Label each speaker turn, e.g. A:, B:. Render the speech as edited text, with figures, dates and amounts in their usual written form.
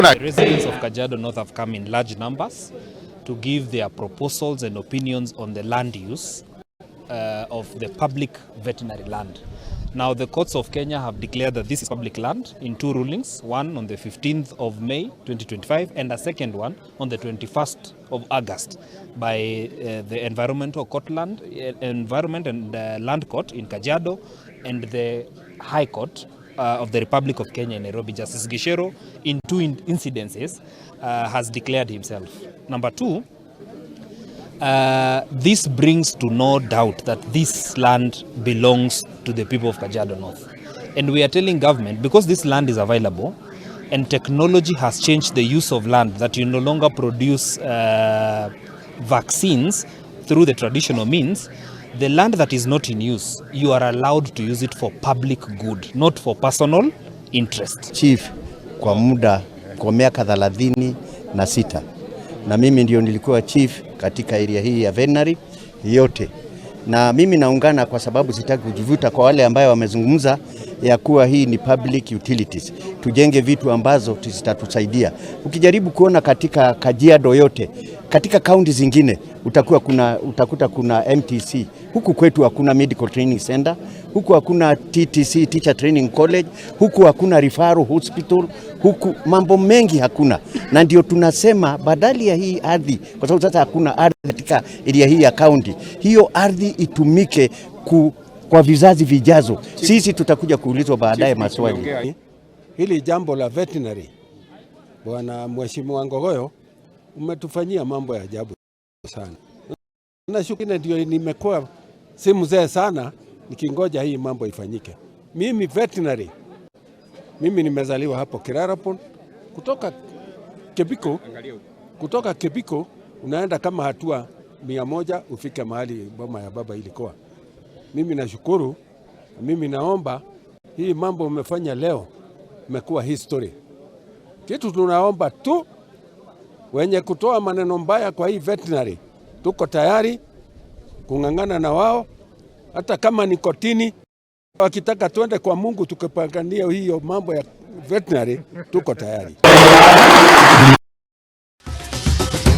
A: The residents of Kajiado North have come in large numbers to give their proposals and opinions on the land use of the public veterinary land. Now, the courts of Kenya have declared that this is public land in two rulings, one on the 15th of May 2025 and a second one on the 21st of August by the Environmental Court Land, Environment and Land Court in Kajiado and the High Court of the Republic of Kenya in Nairobi. Justice Gicheru, in two incidences, has declared himself. Number two, this brings to no doubt that this land belongs to the people of Kajiado North. And we are telling government, because this land is available and technology has changed the use of land, that you no longer produce vaccines through the traditional means, the land that is not in use, you are allowed to use it for public good, not for personal interest.
B: Chief kwa muda kwa miaka 36 na mimi ndio nilikuwa chief katika area hii ya veterinary yote, na mimi naungana kwa sababu sitaki kujivuta kwa wale ambayo wamezungumza ya kuwa hii ni public utilities. Tujenge vitu ambazo zitatusaidia. Ukijaribu kuona katika Kajiado yote, katika kaunti zingine utakuta kuna MTC. Huku kwetu hakuna Medical Training Center, huku hakuna TTC, Teacher Training College, huku hakuna referral hospital, huku mambo mengi hakuna, na ndio tunasema badali ya hii ardhi, kwa sababu sasa hakuna ardhi katika area hii ya kaunti, hiyo ardhi itumike kwa vizazi vijazo. Sisi tutakuja kuulizwa baadaye maswali.
C: Hili jambo la veterinary, Bwana Mheshimiwa Ngogoyo, umetufanyia mambo ya ajabu sana. Nashukuru, ndio nimekuwa si mzee sana nikingoja hii mambo ifanyike. Mimi veterinary, mimi nimezaliwa hapo Kirarapon, kutoka Kibiko unaenda kama hatua 100 ufike mahali boma ya baba ilikuwa. Mimi nashukuru, mimi naomba hii mambo umefanya leo imekuwa history. Kitu tunaomba tu wenye kutoa maneno mbaya kwa hii veterinary, tuko tayari kung'ang'ana na wao, hata kama ni kotini. Wakitaka twende kwa Mungu tukipangania hiyo mambo ya veterinary, tuko tayari.